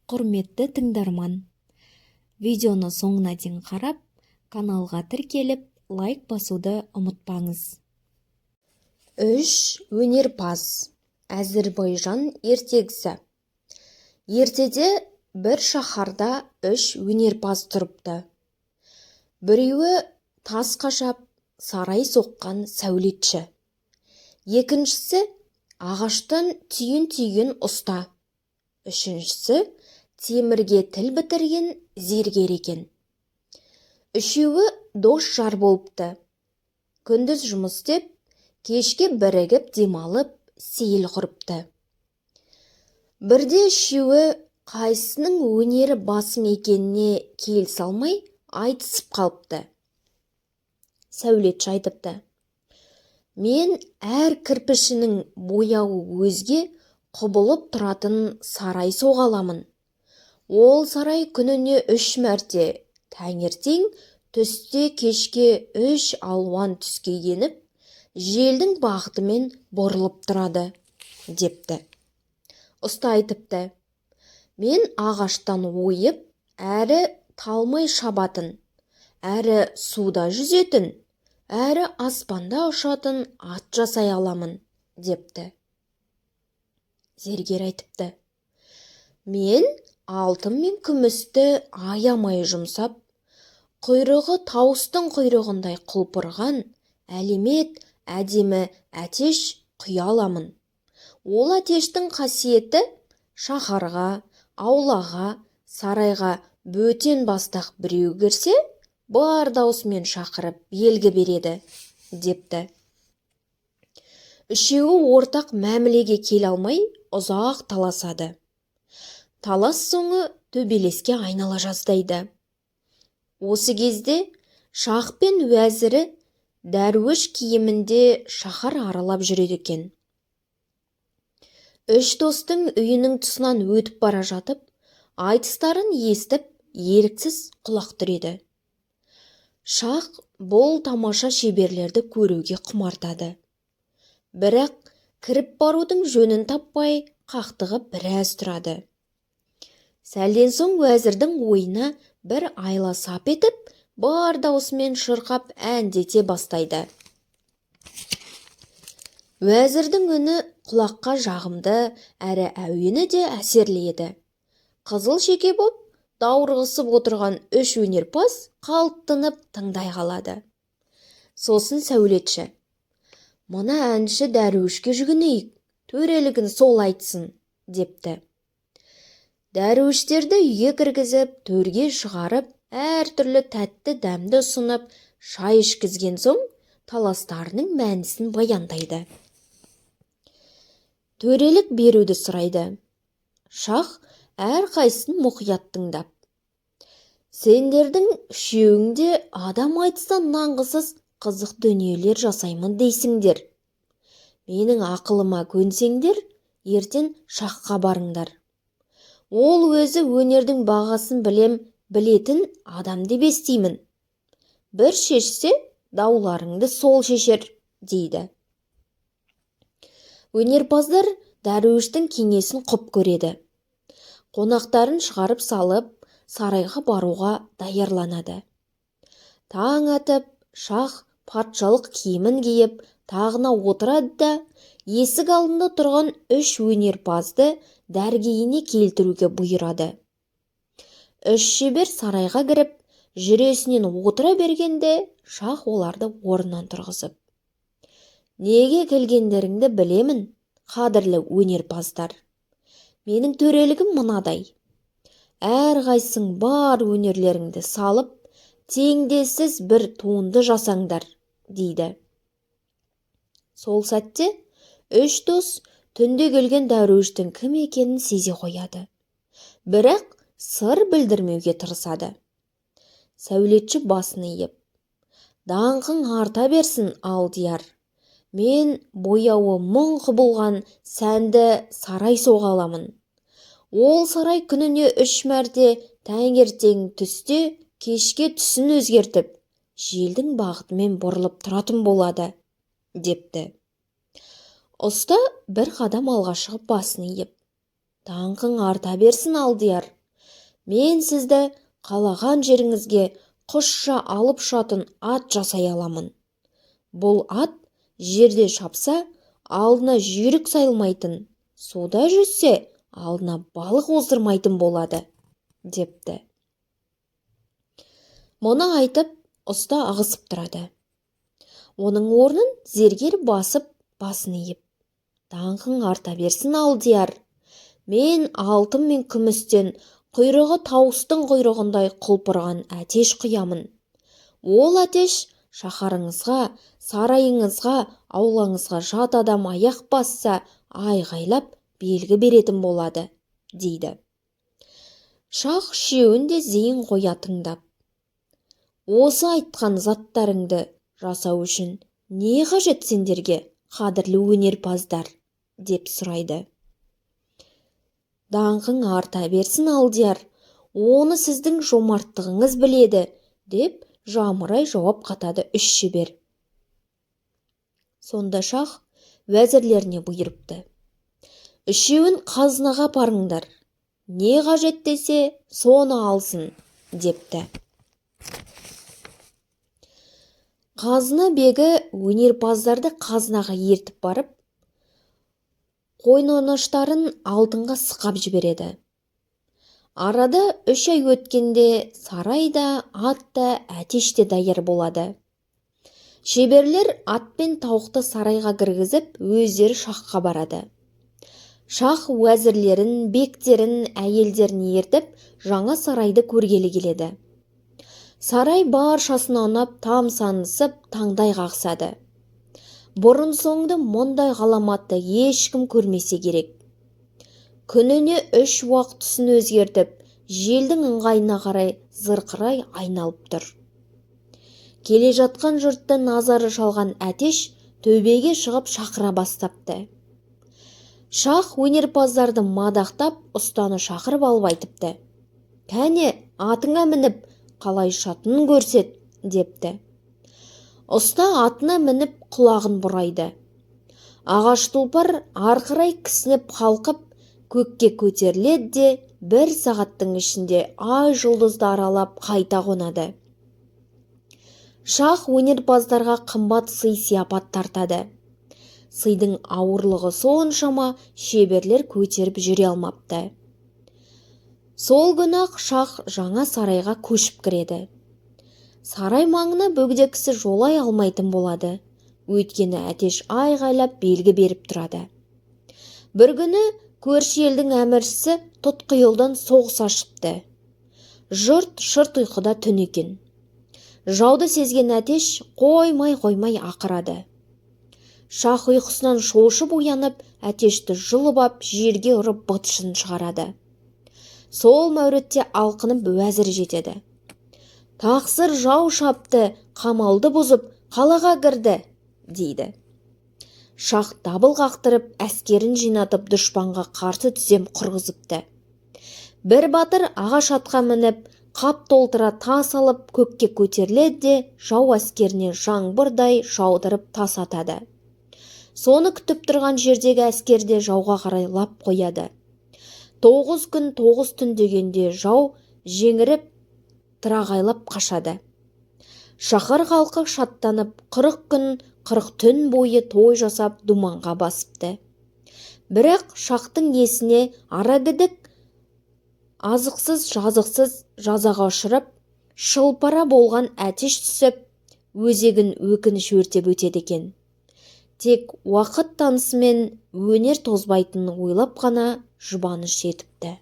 Құрметті тыңдарман, видеоны соңына дейін қарап, каналға тіркеліп, лайк басуды ұмытпаңыз. Үш өнерпаз. Әзірбайжан ертегісі. Ертеде бір шаһарда үш өнерпаз тұрыпты. Біреуі тас қашап, сарай соққан сәулетші. Екіншісі ағаштан түйін түйген ұста. Үшіншісі темірге тіл бітірген зергер екен. Үшеуі дос жар болыпты. Күндіз жұмыс істеп, кешке бірігіп демалып, сейіл құрыпты. Бірде үшеуі қайсысының өнері басым екеніне келісе алмай, айтысып қалыпты. Сәулетші айтыпты: «Мен әр кірпішінің бояуы өзге, құбылып тұратын сарай соға аламын. Ол сарай күніне үш мәрте, таңертең, түсте, кешке үш алуан түске еніп, желдің бағытымен бұрылып тұрады», – депті. Ұста айтыпты: «Мен ағаштан ойып, әрі талмай шабатын, әрі суда жүзетін, әрі аспанда ұшатын ат жасай аламын», – депті. Зергер айтыпты: «Мен алтын мен күмісті аямай жұмсап, құйрығы тауыстың құйрығындай құлпырған әлемет әдемі әтеш құя аламын. Ол әтештің қасиеті шаһарға, аулаға, сарайға бөтен бастақ біреу кірсе, бар даусымен шақырып, белгі береді», – депті. Үшеуі ортақ мәмілеге келе алмай, ұзақ таласады. Талас соңы төбелеске айнала жаздайды. Осы кезде шах пен уәзірі дәруіш киімінде шаһар аралап жүреді екен. Үш достың үйінің тұсынан өтіп бара жатып, айтыстарын естіп, еріксіз құлақ түреді. Шах бұл тамаша шеберлерді көруге құмартады. Бірақ кіріп барудың жөнін таппай, қақтығып біраз тұрады. Сәлден соң уәзірдің ойына бір айла сап етіп, бар даусымен шырқап, әндете бастайды. Уәзірдің үні құлаққа жағымды, әрі әуені де әсерлі еді. Қызыл шеке боп, даурығысып отырған үш өнерпаз қалт тынып, тыңдай қалады. Сосын сәулетші: «Мына әнші дәруішке жүгінейік, төрелігін сол айтсын», – депті. Дәруіштерді үйге кіргізіп, төрге шығарып, әртүрлі тәтті дәмді ұсынып, шай ішкізген соң, таластарының мәнісін баяндайды. Төрелік беруді сұрайды. Шах әрқайсысын мұқият тыңдап: «Сендердің үшеуің де адам айтса нанғысыз қызық дүниелер жасаймын дейсіңдер. Менің ақылыма көнсеңдер, ертең шахқа барыңдар. Ол өзі өнердің бағасын білем білетін адам деп естимін. Бір шешсе, дауларыңды сол шешер», – дейді. Өнерпаздар дәруіштің кеңесін құп көреді. Қонақтарын шығарып салып, сарайға баруға даярланады. Таң атып, шах патшалық киімін киіп, тағына отырады да, есік алдында тұрған үш өнерпазды дәргейіне келтіруге бұйырады. Үш шебер сарайға кіріп, жүресінен отыра бергенде, шах оларды орнынан тұрғызып: «Неге келгендеріңді білемін, қадірлі өнерпаздар. Менің төрелігім мынадай: әрқайсың бар өнерлеріңді салып, теңдессіз бір туынды жасаңдар», – дейді. Сол сәтте үш дос түнде келген дәруіштің кім екенін сезе қояды, бірақ сыр білдірмеуге тырысады. Сәулетші басын иіп: «Даңқың арта берсін, алдияр! Мен бояуы мың құбылған сәнді сарай соға аламын. Ол сарай күніне үш мәрте, таңертең, түсте, кешке түсін өзгертіп, желдің бағытымен бұрылып тұратын болады», – депті. Ұста бір қадам алға шығып, басын иіп: «Даңқың арта берсін, алдияр! Мен сізді қалаған жеріңізге құсша алып ұшатын ат жасай аламын. Бұл ат жерде шапса, алдына жүйрік сайылмайтын, суда жүзсе, алдына балық оздырмайтын болады, депті. Мұны айтып, ұста ығысып тұрады. Оның орнын зергер басып, басын иіп: «Даңқың арта берсін, алдияр. Мен алтын мен күмістен құйрығы тауыстың құйрығындай құлпырған әтеш құямын. Ол әтеш шаһарыңызға, сарайыңызға, аулаңызға жат адам аяқ басса, айғайлап белгі беретін болады», дейді. Шах үшеуін де зейін қоя тыңдап: «Осы айтқан заттарыңды жасау үшін не қажет сендерге, қадірлі өнерпаздар?» деп сұрайды. «Даңқың арта берсін, алдияр, оны сіздің жомарттығыңыз біледі», деп жамырай жауап қатады үш шебер. Сонда шах уәзірлеріне бұйырыпты: «Үшеуін қазынаға апарыңдар, не қажет десе, соны алсын», депті. Қазына бегі өнерпаздарды қазынаға ертіп барып, қойнаштарын алтынға сықап жібереді. Арада 3 ай өткенде сарай да, ат та, әтеш те даяр болады. Шеберлер ат пен тауықты сарайға кіргізіп, өздері шахқа барады. Шах уәзірлерін, бектерін, әйелдерін ертіп, жаңа сарайды көргелі келеді. Сарай баршасына ұнап, тамсанысып, таңдай қағысады. Бұрын-соңды мұндай ғаламатты ешкім көрмесе керек. Күніне 3 уақ түсін өзгертіп, желдің ыңғайына қарай зырқырай айналып тұр. Келе жатқан жұртты назары шалған әтеш төбеге шығып шақыра бастапты. Шах өнерпаздарды мадақтап, ұстаны шақырып алып айтыпты: «Кәне, атыңа мініп, қалай ұшатынын көрсет», депті. Ұста атына мініп, құлағын бұрайды. Ағаш тұлпар арқырай кісінеп қалқып, көкке көтеріледі де, 1 сағаттың ішінде ай жұлдызды аралап қайта қонады. Шах өнерпаздарға қымбат сый-сияпат тартады. Сыйдың ауырлығы соншама, шеберлер көтеріп жүре алмапты. Сол күні-ақ шах жаңа сарайға көшіп кіреді. Сарай маңына бөгде кісі жолай алмайтын болады. Өйткені әтеш айғайлап белгі беріп тұрады. Бір күні көрші елдің әміршісі тұтқиылдан соғыс ашыпты. Жұрт шырт ұйқыда түн екен. Жауды сезген әтеш қоймай-қоймай ақырады. Шах ұйқысынан шошып оянып, әтешті жұлып ап, жерге ұрып быт-шытын шығарады. Сол мәуретте алқынып уәзір жетеді. «Тақсыр, жау шапты, қамалды бұзып, қалаға кірді», дейді. Шах дабыл қақтырып, әскерін жинатып, дұшпанға қарсы түзем құрғызыпты. Бір батыр ағаш атқа мініп, қап толтыра тас алып, көкке көтеріледі де, жау әскеріне жаңбырдай жаудырып тас атады. Соны күтіп тұрған жердегі әскер де жауға қарай лап қояды. 9 күн 9 түн дегенде жау жеңіріп, тырағайлап қашады. Шаһар халқы шаттанып, 40 күн 40 түн бойы той жасап думанға басыпты. Бірақ шахтың есіне арагідік азықсыз жазықсыз жазаға ұшырап, шылпара болған әтеш түсіп, өзегін өкініш өртеп өтеді екен. Тек уақыт танысымен өнер тозбайтынын ойлап қана жұбаныш етіпті.